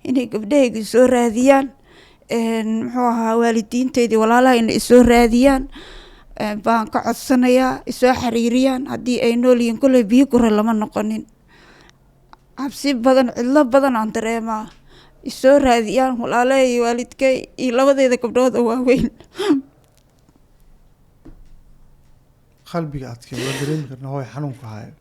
Inay gabdhahayga isoo raadiyaan, muxuu ahaa, waalidiinteydii, walaalaha inay isoo raadiyaan baan ka codsanayaa, isoo xiriiriyaan haddii ay nool yihiin. Kolley biyo gure lama noqonin, cabsi badan, cidlo badan aan dareemaa. Isoo raadiyaan walaalahay iyo waalidkay iyo labadeeda gabdhood oo waaweyn. Qalbiga adkee, waan dareemi karnaa hooy xanuunka hayo.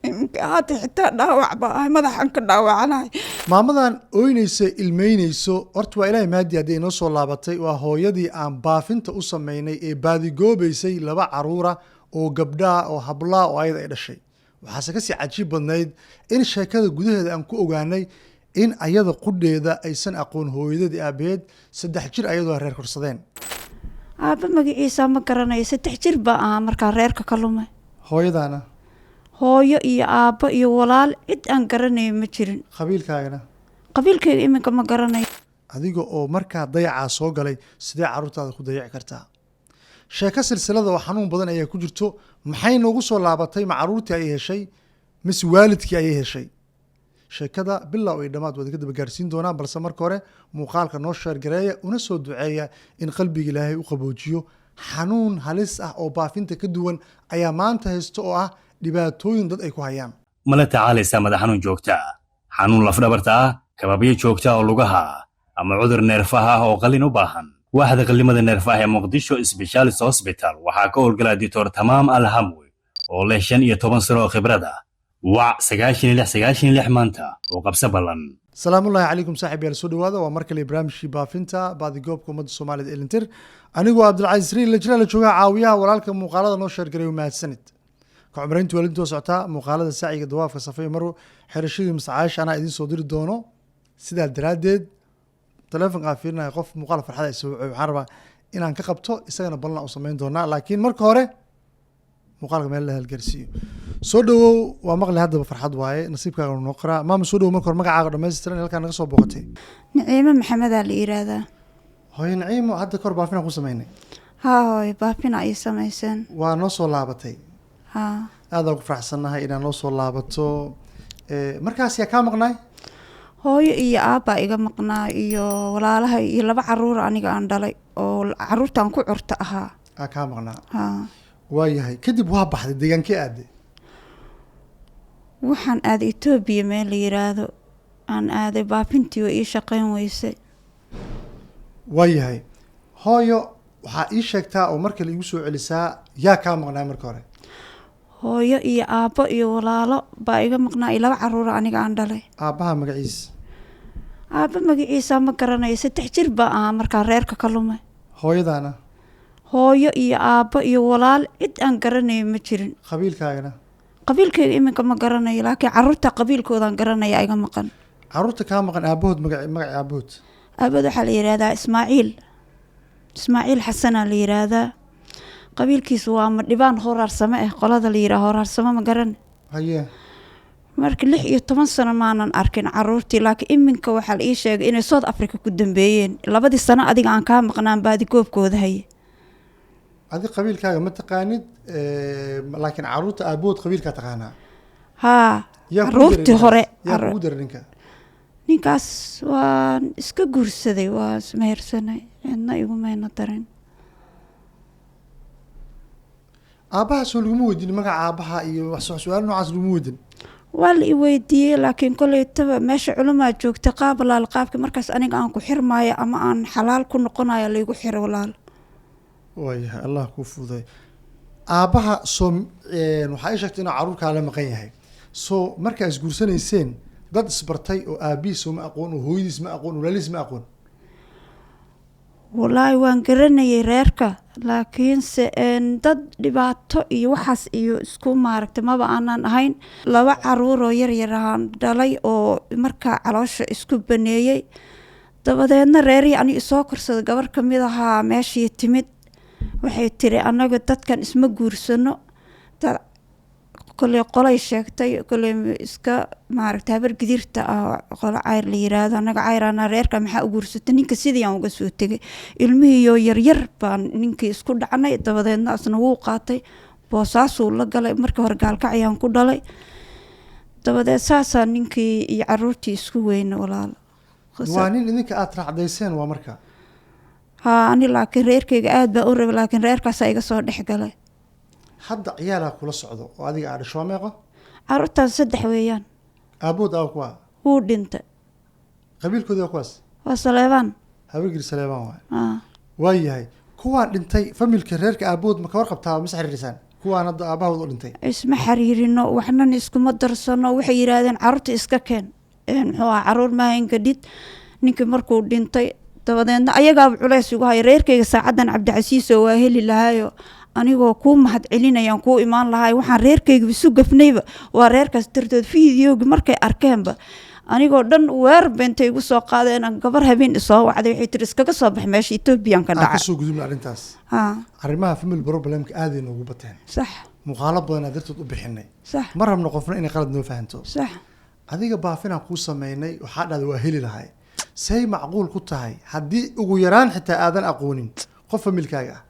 Iminka hadda xitaa dhaawac baa ahay, madaxan ka dhaawacanahay. Maamadan ooynaysa, ilmeynayso, horta waa Ilaahay mahadi haddii inoo soo laabatay. Waa hooyadii aan baafinta u sameynay ee baadigoobaysay laba caruura oo gabdhaa oo hablaa oo ayada ay dhashay. Waxaase kasii cajiib badnayd in sheekada gudaheeda aan ku ogaanay in ayada qudheeda aysan aqoon hooyadeed aabaheed, 3 jir ayadoo reer korsadeen. Aaba magaciisa ma garanayo, 3 jir baa ahaa markaa reerka ka lumay. Hooyadaana? Hooyo iyo aabbo iyo walaal cid aan garanayo ma jirin. Qabiilkaagana? Qabiilkayga iminka ma garanayo. Adiga oo markaa dayacaa soo galay, sidee carruurtaada ku dayaci kartaa? Sheeko silsilada oo xanuun badan ayaa ku jirto. Maxay noogu soo laabatay? Ma carruurtii ayay heshay mise waalidkii ayay heshay? Sheekada bilow iyo dhammaad waad ka daba gaarsiin doonaa, balse marka hore muuqaalka noo sheergareeya una soo duceeya in qalbiga Ilaahay u qaboojiyo. Xanuun halis ah oo baafinta ka duwan ayaa maanta haysto oo ah dhibaatooyin dad ay ku hayaan. Ma la tacaalaysaa madax xanuun joogta ah, xanuun lafdhabarta ah, kababyo joogta oo lugaha ah, ama cudur neerfaha ah oo qallin u baahan? Waaxda qallimada neerfaha ee Muqdisho Specialist Hospital waxaa ka howlgala Doctor Tamaam Alhamwi oo leh 15 sano oo khibrad ah. Wac 96 96 maanta oo qabso ballan. Salaamullaahi calaykum saaxib yaal, soo dhawaada. Waa mar kale barnaamijkii baafinta baadigoobka ummadda Soomaalida Elintir. Anigoo Cabdilcasiis Riil la jira la joogaa caawiyaha walaalka muuqaalada noo sheergaray, mahadsanid. Ka cumraynta waalidinta socotaa muuqaalada sacyiga, dawaafka Safay Marwo, xirashadii mascaayasha anaa idiin soo diri doono. Sidaa daraaddeed telefonkaan fiirinaya, qof muuqaal farxada isoo wacay, waxaan rabaa inaan ka qabto isagana, ballan u samayn doonaa, laakiin marka hore muuqaalka meel la halgaarsiiyo. Soo dhawow, waa maqli haddaba, farxad waaye, nasiibkaaga noo qoraa. Maama, soo dhawow. Marka hore magacaaga dhammaystiran, halkaa naga soo booqatay? Naciimo Maxamedaa la yiraahdaa. Hooyo Naciimo, hadda kahor baafinaan ku samaynay. Haa hooyo, baafina ay samayseen. Waa noo soo laabatay. Haa. Aadaan ku faraxsannahay inaad noo soo laabato. Markaas yaa kaa maqnaay? Hooyo iyo aabbaa iga maqnaa iyo walaalahay iyo laba caruur aniga aan dhalay oo caruurtaan ku curta ahaa. Aa kaa maqnaa? Haa. Waayahay, kadib waa baxday, deegaankee aaday? Waxaan aaday Etoobiya meel la yiraahdo aan aaday, baafintii oo ii shaqeyn weysay. Waayahay hooyo, waxaa ii sheegtaa oo markale igu soo celisaa, yaa kaa maqnaa marka hore? Hooyo iyo aabbo iyo walaalo baa iga maqnaa iyo laba caruur aniga aan dhalay. Aabbaha magaciisa? Aabba magaciisa ma garanayo, 3 jir baa ahaa markaa reerka ka lumay. Hooyadaana? Hooyo iyo aabbo iyo walaal cid aan garanayo ma jirin. Qabiilkaagana? Qabiilkayga iminka ma garanayo, laakiin caruurta qabiilkoodaan garanaya iga maqan. Carruurta kaa maqan aabahood magaca aabahood? Aabahood waxaa la yidhaahdaa Ismaaciil, Ismaaciil Xasanaa la yidhaahdaa. Qabiilkiisu waa Madhibaan Horaarsame ah, qolada la yidhaha Horaarsame, ma garan. Haye. Marka 16 sano maanan arkin caruurtii, laakiin iminka waxaa la ii sheegay inay South Africa ku dambeeyeen. Labadii sano adiga aan kaa maqnaan baadi goobkooda haye. Adi qabiilkaaga ma taqaanid, laakiin carruurta aabahood qabiilkaa taqaanaa? Haa. Yaa kugu daray Caruurtii ninkaas? hore. Yaa kugu daray ninka? Ninkaas waan iska guursaday, waa ismehersanay, cidna igumayna darin. Aabbaha soo laguma weydin magaca aabbaha iyo wax su-aal noocaas laguma weydin? Waa la i weydiiyey, laakiin koleytaba meesha culumaa joogta, qaab walaal qaabka markaas aniga aan ku xirmaayo ama aan xalaal ku noqonayo laygu xiro walaal. Waayahay, Allah kuu fududay. Aabbaha soo waxaa ii sheegtay inuu carruur kaala maqan yahay. Soo markaa isguursanayseen dad isbartay oo aabihiis ma aqoon oo hooyadiis ma aqoon oo walaalihiis ma aqoon? Wallaahi waan garanayay reerka, laakiinse dad dhibaato iyo waxaas iyo isku maaragtay maba aanan ahayn. Laba caruur oo yar yar ahaan dhalay oo markaa caloosha isku baneeyey, dabadeedna reerihii aniga isoo korsada gabar kamid ahaa meeshii timid, waxay tiri annaga dadkan isma guursano. Dad koley qolay sheegtay, koley iska maaragtay habar gidirta ah, qolo Cayr la yiraahdo. Annaga Cayrana reerka maxaa u guursatay ninka? Sidii aan uga soo tegay ilmihiiyo yaryar baan ninkii isku dhacnay, dabadeedna asna wuu qaatay, Boosaasuu la galay. Markii hore Gaalkacyaan ku dhalay. Dabadeed saasaa ninkii iyo caruurtii isku weyne walaal. Waa nin idinka aad raacdayseen waa marka. Haa, ani laakiin reerkayga aada baa u rabay, laakiin reerkaasaa iga soo dhex galay. Hadda ciyaalaa kula socdo oo adiga aa dhasho waa meeqo? Caruurtaas 3 weeyaan. Aabood aa kuwa? Wuu dhintay. Qabiilkoodi waa kuwaas? Waa Saleebaan. Habargir Saleebaan waay. Haa. Waayahay, kuwaan dhintay familka reerka aabood ma ka warqabtaa, mise xiriirisaan kuwaan hadda aabahood u dhintay? Isma xiriirino, waxnan iskuma darsano. Waxay yidhaahdeen caruurta iska keen. Muxuu ahaa, caruur maahayn gadhid ninkii markuu dhintay. Dabadeedna ayagaaba culays igu haya reerkayga saacadan. Cabdicasiis oo waa heli lahaayo, anigoo kuu mahad celinayaan kuu imaan lahaay. Waxaan reerkayga isu gafnayba waa reerkaas dartood. Fideogi markay arkeenba anigoo dhan weer beentay igu soo qaadeen. Gabar habeen isoo wacday, waxay tiri iskaga soo bax meesha Etoobiyan ka Aan dhaca. Kasoo gudubna arrintaas. Haa. Arrimaha family problemka aaday noogu bateen. Sax. Muuqaalo badanaa dartood u bixinay. Sax. Ma rabno qofna inay qalad noo fahanto. Sax. Adiga baafinaan kuu sameynay, waxaa dhahda waa heli lahay. Say macquul ku tahay haddii ugu yaraan xitaa aadan aqoonin qof familkaaga ah?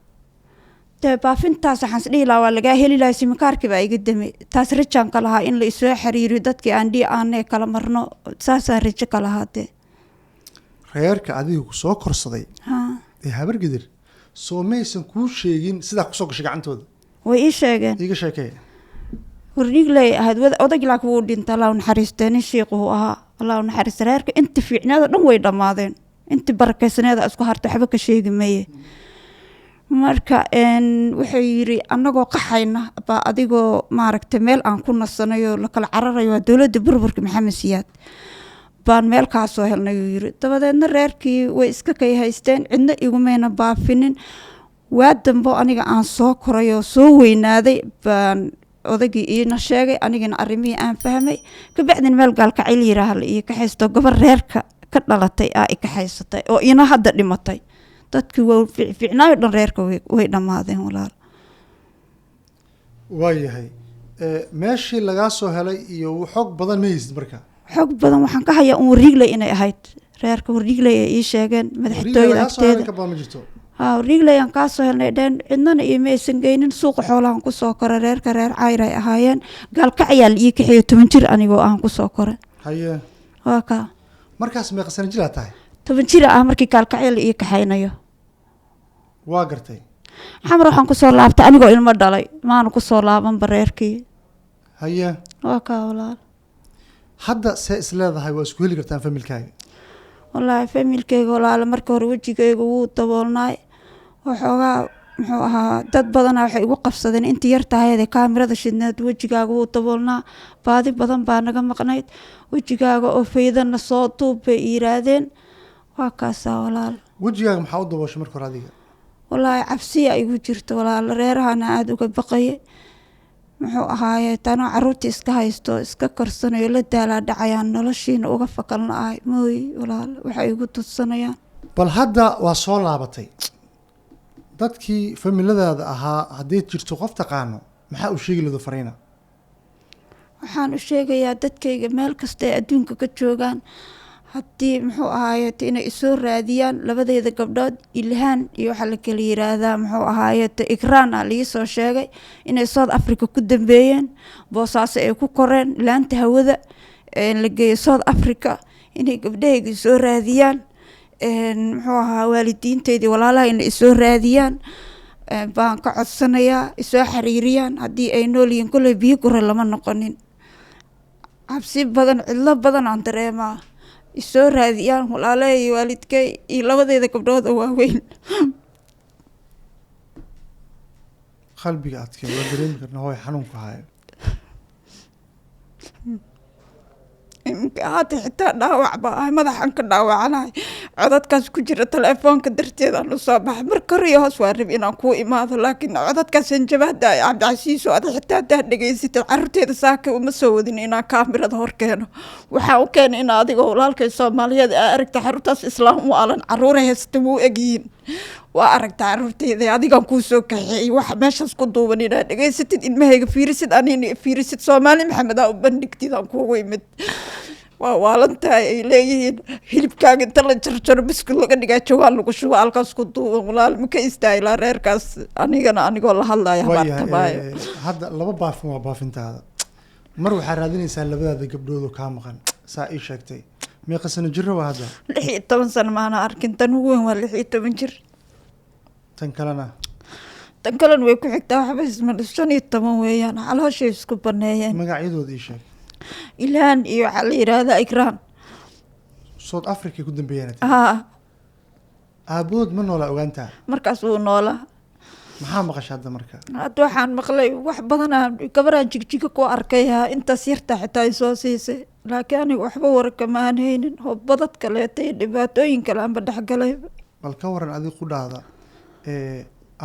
Dee baafintaas waxaan is dhihi lahaa waa lagaa heli lahaa. Simikaarkii baa iga damay, taas rajaan ka lahaa in la isoo xiriiriyo dadkii aan dhii aanee kala marno, saasaan rajo ka lahaa dee. Reerka adiga ku soo korsaday Haa. ee Habargidir soo maysan kuu sheegin sidaa kusoo gashay gacantooda? Way ii sheegeen. Iiga sheekee. Hordhiigley ahayd wada odag, laakiin wuu dhintay, Allah u naxariistee. Nin shiiquhu ahaa, Allah u naxariista. Reerka inta fiicneeda dhan way dhammaadeen, inti barakaysaneeda isku hartay, waxba ka sheegi maye. Marka wuxuu yiri annagoo qaxayna baa adigoo maaragtay meel aan ku nasanayo, lakala cararayo, waa dowladda burburka Maxamed Siyaad, baan meel kaa soo helnay, uu yiri. Dabadeedna reerkii way iska kay haysteen, cidna igumayna baafinin. Waa dambo aniga aan soo koray oo soo weynaaday baan odaygii iina sheegay, anigana arrimihii aan fahmay. Kabacdina meel Gaalkacayl yiraaha la ii kaxaysto, gabar reerka ka dhalatay aa i kaxaysatay oo iina hadda dhimatay. Dadkii waa fiicnaayo dhan reerka way dhammaadeen walaal. Waayahay, meeshii lagaa soo helay iyo xog badan ma haysid marka? Xog badan waxaan ka hayaa un Wariigley inay ahayd reerka. Wariigley ay ii sheegeen, madaxtooyada lagaa soo helay agteeda. Ka badan ma jirto? Haa, Wariigley aan kaa soo helnay dheen, cidnana iima aysan geynin. Suuqa xoolahan kusoo koray, reerka reer Cayr ay ahaayeen. Gaalkacyaa la ii kaxeeyo, 10 jir anigoo aan kusoo koray. Haye. Waa kaa. Markaas meeqa sano jir aad tahay? 10 jir ah markii Gaalkacya la ii kaxaynayo. Waa gartay. Xamar waxaan kusoo laabtay anigoo ilmo dhalay, maana kusoo laabanba reerkii. Haye. Waa kaa walaal. Hadda see is leedahay waa isku heli kartaan familkaaga? Wallaahi familkeyga walaale, marka hore wejigeyga wuu daboolnaay waxoogaa. Muxuu ahaa, dad badanaa waxay igu qabsadeen intii yar tahayde kaamirada shidneed, wejigaaga wuu daboolnaa, baadi badan baa naga maqnayd, wejigaaga oo faydana soo duub bay yiraahdeen. Waa kaasaa walaal. Wejigaaga maxaa u dabooshay marka hore adiga? Wallaahi cabsiya igu jirto walaal, reerahana aada uga baqaye. Muxuu ahaaye, tanoo caruurtii iska haysto, iska korsanayo, la daalaa dhacayaan, noloshiina uga fakalna ahay mooy walaal, waxay igu tudsanayaan. Bal hadda waa soo laabatay, dadkii familadaada ahaa hadday jirto qof taqaano, maxaa u sheegi lado fariina? Waxaan u sheegayaa dadkayga meel kasta ay adduunka ka joogaan, haddii muxuu ahaayeet inay isoo raadiyaan labadeeda gabdhood, Ilhaan iyo waxaa la kala yiraahdaa muxuu ahaayeet Ikraan a liisoo sheegay inay South Africa ku dambeeyeen, Boosaaso ay ku koreen, laanta hawada la geeyo South Africa, inay gabdhahayga isoo raadiyaan. Muxuu ahaa, waalidiinteydii walaalaha inay isoo raadiyaan baan ka codsanayaa, isoo xiriiriyaan haddii ay nool yihiin. Kolley biyo gure lama noqonin, cabsi badan, cidlo badan aan dareemaa. Isoo raadiyaan walaalahay iyo waalidkay iyo labadeeda gabdhood oo waaweyn. Qalbiga adkee, waan dareemi karnaa hooy xanuunku hayo. Iminka hadda xitaa dhaawac baa ahay, madaxan ka dhaawacanahay. Codadkaas ku jira telefoonka darteedaan usoo baxay. Marka hore iyo hoos waa rab inaan kuu imaado, laakiin codadkaas hanjabaada Cabdicasiis oo ada xitaa haddaa dhegaysatid, caruurteeda saaka uma soo wadin inaan kaamirada hor keeno. Waxaa u keenay in adigoo walaalkay Soomaaliyeed aa aragta xaruurtaas islaam u alan, caruura haysta wuu egyihiin. Waa aragta caruurteyda, adigaan kuu soo kaxeeyey. Waxa meeshaas ku duuban inaad dhegaysatid, ilmahayga fiirisid, anina fiirisid, Soomaali Maxamed aa u bandhigtid aan kuugu imid. Waa waalantahay ay leeyihiin, hilibkaaga inta la jarjaro biskud laga dhigaa, jawaan lagu shubo, halkaas ku duuban. Walaal ma ka istaahilaa reerkaas anigana anigoo la hadlaya Waayahay. Habaartamaayo. Hadda laba baafin waa baafintaada. Mar waxaa raadinaysaa labadaada gabdhood oo kaa maqan, saa ii sheegtay. Meeqa sano jira waa hadda? 16 sano maana arkin. Tan ugu weyn waa 16 jir. Tan kalena? Tan kalena way ku xigtaa, waxba isma 15 weeyaan, calooshay isku baneeyeen. Magacyadooda ii sheeg. Ilhaan iyo waxaa la yidhaahdaa Ikraan. South Africa ku dambeeyaan? Haa. Aabahood ma noolaa, ogaantaa? Markaas wuu noolaa. Maxaa maqasha hadda marka? Hadda waxaan maqlay wax badanaa, gabaraan Jigjiga ku arkay, intaas yartaa xitaa ay soo siisay, laakiin aniga waxba warkama aan haynin oo badad kaleeta iyo dhibaatooyin kale aanba dhexgalayba. Bal ka waran adig ku dhahda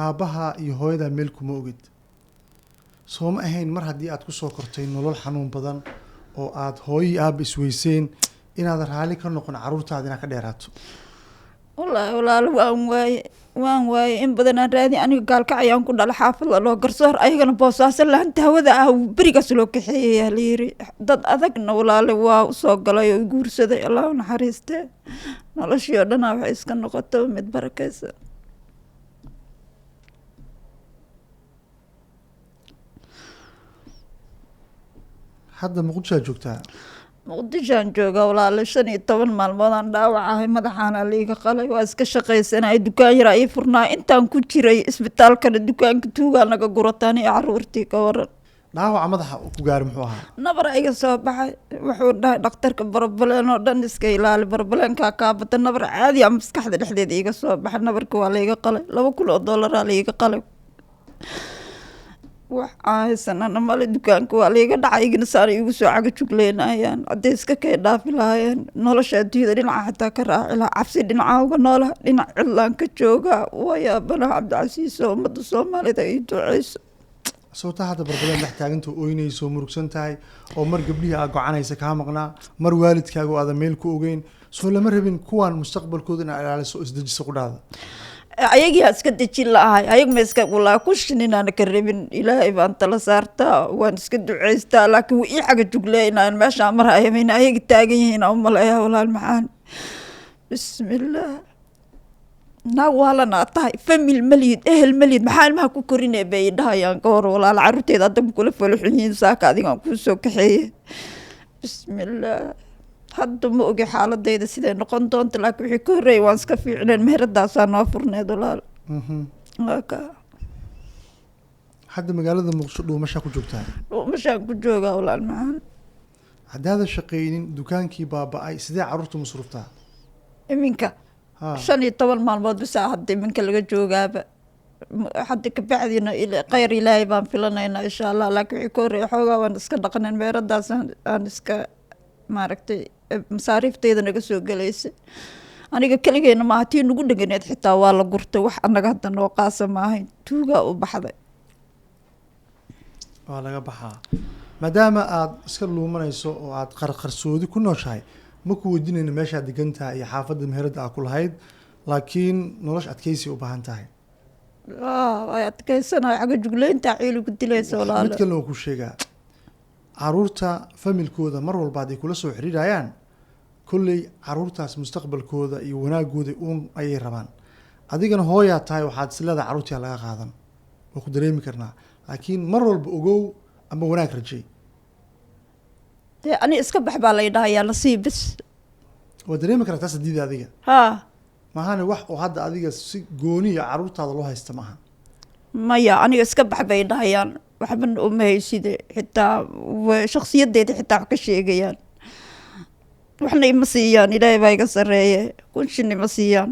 aabbaha iyo hooyadaa meel kuma ogid, soo ma ahayn mar haddii aad kusoo kortay nolol xanuun badan oo aad hooyo iyo aabba isweyseen inaadan raalli ka noqon carruurtaada inaad ka dheeraato? Wallaahi walaalo, waan waaye, waan waaye. In badan aan raadi. Aniga Gaalkacayaan ku dhala, xaafad loo Garsoor, ayagana Boosaaso laanta hawada ah berigaas loo kaxeeyayaa la yiri. Dad adagna walaale waa usoo galay oo guursaday, Allah u naxariistee. Noloshii oo dhanaa waxay iska noqoto mid barakeysa. Hadda Muqdishoaad joogtaa? Muqdishoaan joogaa walaale. 15 maalmood aan dhaawac ahay, madaxaana liiga qalay. Waa iska shaqaysanaya, dukaan yaraa ii furnaa. Intaan ku jiray isbitaalkana dukaanka tuugaa naga gurataan iyo caruurtii, ka waran? Dhaawaca madaxa ku gaari muxuu ahaa? Nabar iga soo baxay. Wuxuu dhahay dhakhtarka barabaleen oo dhan iska ilaali, barabaleenkaa kaabata. Nabar caadi a maskaxda dhexdeeda iga soo baxay. Nabarka waa laiga qalay, 2000 oo dollaraa laiga qalay. Wax aan haysanana male, dukaanka waa laiga dhacay, igana saana igu soo caga jugleynayaan. Hadday iska kay dhaafi lahaayeen, nolosha adduunyada dhinaca xitaa ka raaci lahaa. Cabsi dhinaca uga noolaha, dhinac cidlaan ka joogaa. Waa yaabanaha Cabdicasiis oo ummadda Soomaalida ii duceyso. Sawtaa hadda barbaleen dhex taaganta, ooynayso, murugsan tahay, oo mar gabdhihii aa gocanaysa kaa maqnaa, mar waalidkaaga oo aadan meel ku ogeyn, soo lama rabin kuwaan mustaqbalkooda inaad ilaaliso oo isdejiso qudhaada? Ayagiyaa iska dejin la'ahay. Ayag ma iska walaa ku shininaana ka rabin. Ilaahay baan tala saartaa, waan iska duceystaa, laakiin wuu ii xaga jugleynayaan. Meeshaan maraya mayna ayaga taagan yihiin aan umaleeyaa. Walaal maxaan, bismillaah, naag waalanaa tahay, famil malihid, ehel malihid, maxaa ilmaha ku korinaya bay i dhahayaan. Ka hor walaal, carruurteeda hadda ma kula falaxun yihiin? Saaka adigaan kuu soo kaxeeye. Bismillaah, hadda ma ogi xaaladayda siday noqon doonta, laakiin wixii ka horreeyay waan iska fiicneen. Meheradaasaa noo furneed walaal. Waa ka. Hadda magaalada Muqdisho dhuumashaa ku joogtaa? Dhuumashaan ku joogaa walaal maxaan. Haddaadan shaqaynin, dukaankii baaba-ay, sidee carruurta masruuftaa? Iminka 15 maalmood bisaa hadda iminka laga joogaaba. Hadda kabacdina khayr Ilaahay baan filanaynaa insha Allah, laakiin wixii ka horreeya xoogaa waan iska dhaqnayn. Meheradaas aan iska maaragtay masaariiftayda naga soo gelaysa. Aniga keligeyna maaha, tii nagu dheganeed xitaa waa la gurtay. Wax anaga hadda noo qaasa ma ahayn, tuugaa u baxday. Waa laga baxaa. Maadaama aada iska luumanayso oo aada qarqarsoodi ku nooshahay, ma ku weydiinayno meeshaad degan tahay iyo xaafadda meheradda aa ku lahayd, laakiin nolosha adkeysi u baahan tahay. Way adkeysanayo, xagga jugleynta ciili ku dilaysa walaalo. Mid kalena waa ku sheegaa, caruurta familkooda mar walba hadday kula soo xiriirayaan, kolley caruurtaas mustaqbalkooda iyo wanaagooda uun ayay rabaan. Adigana hooyaa tahay, waxaad is leedahay carruurtii laga qaadan, waa ku dareemi karnaa, laakiin mar walba ogow ama wanaag rajay. Dee ani iska bax baa lay dhahayaa, lasii bis. Waa dareemi karaa taas diida adiga. Haa. Maahane wax oo hadda adiga si gooniya carruurtaada loo haysta maaha. Maya, aniga iska bax bay dhahayaan, waxbana uma hayside. Xitaa shakhsiyadeyda xitaa wax ka sheegayaan, waxna ima siiyaan. Ilaahay baa iga sarreeye, 1000 shin ima siiyaan.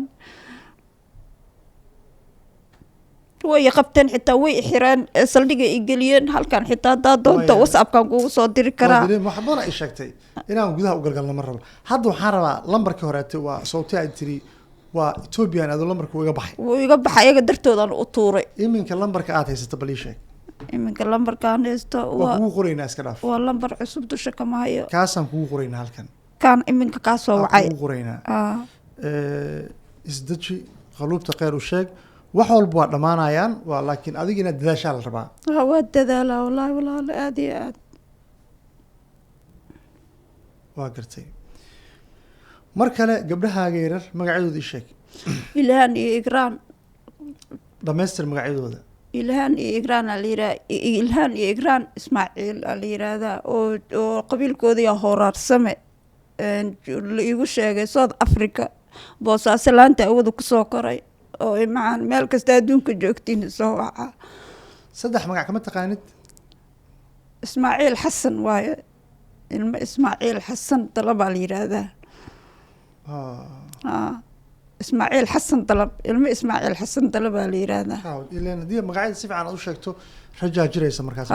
Way i qabteen xitaa, way i xireen, saldhigay i geliyeen halkan. Xitaa haddaa doonta WhatsAppkan kugu soo diri Waa karaa. Dareemi wax badan ay sheegtay inaan gudaha u galgalno ma rabo. Hadda waxaan rabaa lambarkii horeete, waa sababtay ay tiri waa Ethiopian, adoo lambarka uu iga baxay. Wuu iga baxay, iyaga dartoodaan u tuuray. Iminka lambarka aad haysato bal ii sheeg. Iminka lambarkaan haysto waa waa kugu qoraynaa, iska dhaaf. Waa lambar cusub, dusha kama hayo. Kaasaan kugu qoraynaa halkan. Kaan iminka kaa soo Aan wacay kugu qoraynaa. Isdeji, qaluubta kheyr u sheeg, wax walba waa dhammaanayaan, waa laakiin adiga inaad dadaashaa la rabaa. Waa dadaalaa wallaahi walaalo, aada iyo aad. Waa gartay. Mar kale gabdhahaaga yarar magacyadooda ii sheeg. Ilhaan iyo Igraan. Dhammaystir magacyadooda. Ilhaan iyo Igraan aa la yiraa, Ilhaan iyo Igraan Ismaaciil aa la yiraahdaa, oo qabiilkooda yaa Hooraarsame. La iigu sheegay South Africa, Boosaaso laanta awada kusoo koray, oo macaan meel kasta adduunka joogtiin soo waca. Saddex magac kama taqaanid? Ismaaciil Xasan waaye, ilmo Ismaaciil Xasan Dalabaa la yiraahdaa. Ismaaciil Xasan Dalab, ilmo Ismaaciil Xasan Dalabaa la yiraahdaa. Ileen haddii magacyada si fiican aad u sheegto, rajaa jiraysa markaas.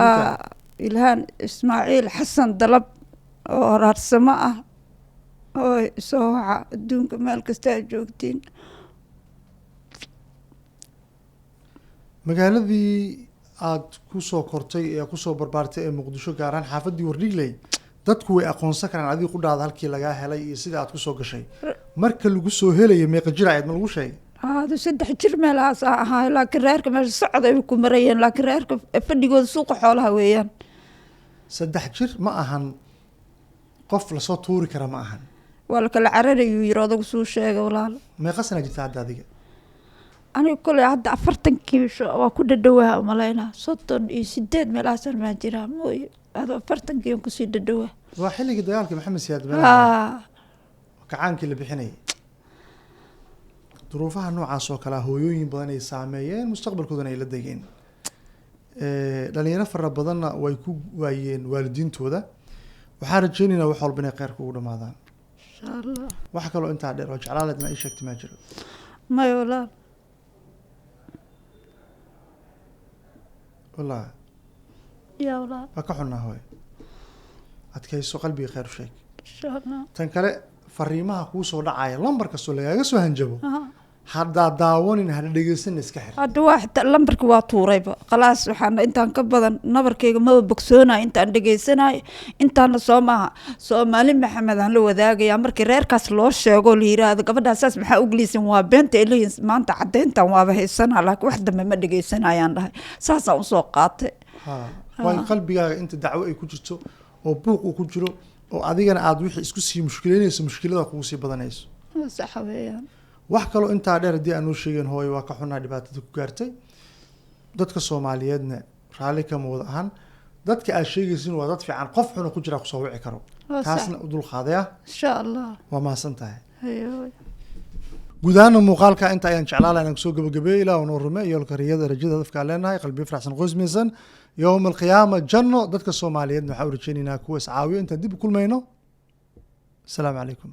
Ilhaan Ismaaciil Xasan Dalab oo horaarsamo ah oo soo waca adduunka meel kasta aad joogtiin. Magaaladii aad kusoo kortay ee kusoo barbaartay ee Muqdisho, gaar ahaan xaafaddii Wardhigley, dadku way aqoonsan karaan adiga qudhaada halkii lagaa helay iyo sida aad kusoo gashay. Marka lagu soo helayo meeqa jir ahayd, ma lagu sheegay? Hada 3 jir meelahaas aan ahaay, laakiin reerka meesha socod ay ku marayeen, laakiin reerka fadhigooda suuqa xoolaha weeyaan. 3 jir ma ahan qof lasoo tuuri kara, ma ahan. Waa la kala cararayuu yiri odagu, suu sheegay walaal. Meeqa sana jirta hadda adiga? Aniga koley hadda 40-kii waa ku dhadhawaa umalaynaa, 38 meelahaasaan maan jiraa mooye, ado 40-kii aan kusii dhadhawaa. Waa xilligii dagaalkii Maxamed Siyaad meelaha kacaankii la bixinayay. Duruufaha noocaas oo kale ah hooyooyin badan ay saameeyeen, mustaqbalkoodana ay la degeen. Dhalinyaro fara badanna way ku waayeen waalidiintooda. Waxaan rajeynaynaa wax walba inay kheyrka ugu dhamaadaan. Insha Allah. Wax kaloo intaa dheer oo jeclaaleed inaa ii sheegta maa jiro? Maya walaal. Wallah. Yaa walaal. Waa ka xunnaa hooy, adkayso, qalbiga kheyr u sheeg. Insha Allah. Tan kale, fariimaha kuu soo dhacaya, lambar kastoo lagaaga soo hanjabo, haddaa daawanin, hada dhegeysanin, iska xir. Hadda waa xitaa lambarki waa tuurayba, khalaas. Waxaan intaan ka badan nabarkayga maba bogsoonayo intaan dhegeysanayo intaana soo maaha. Soomaali Maxamed aan la wadaagaya, markii reerkaas loo sheego la yiraahdo gabadhaa saas maxaa ugliisan, waa beenta ay leeyihin. Maanta caddeyntan waaba haysanaa, laakiin wax dambe ma dhegeysanayaan dhahay, saasaan usoo qaatay. Ha, waayo qalbigaaga inta dacwo ay ku jirto oo buuq uu ku jiro oo adigana aada wixii isku sii mushkilaynayso, mushkilada kugu sii badanayso. Waa saxa weeyaan. Wax kaloo intaa dheer haddii aan noo sheegeen, hooyo, waa ka xunnaa dhibaatada ku gaartay. Dadka Soomaaliyeedna raalli kama wada ahan. Dadka aad sheegaysin waa dad fiican, qof xuna ku jiraa kusoo wici karo. Waa sax. Taasna u dulqaaday ah. Insha Allah. Waa mahadsan tahay. Hayo. Guud ahaana muuqaalka inta ayaan jeclaa lahaa inaan kusoo gabagabeeyo. Ilaah noo rume yoolka riyada rajada hadafka aan leenahay, qalbiyo faraxsan, qoys miisan, yowm alqiyaama janno. Dadka Soomaaliyeedna waxaa u rajeynaynaa kuwa iscaawiyo. Intaan dib u kulmayno, asalaamu calaykum.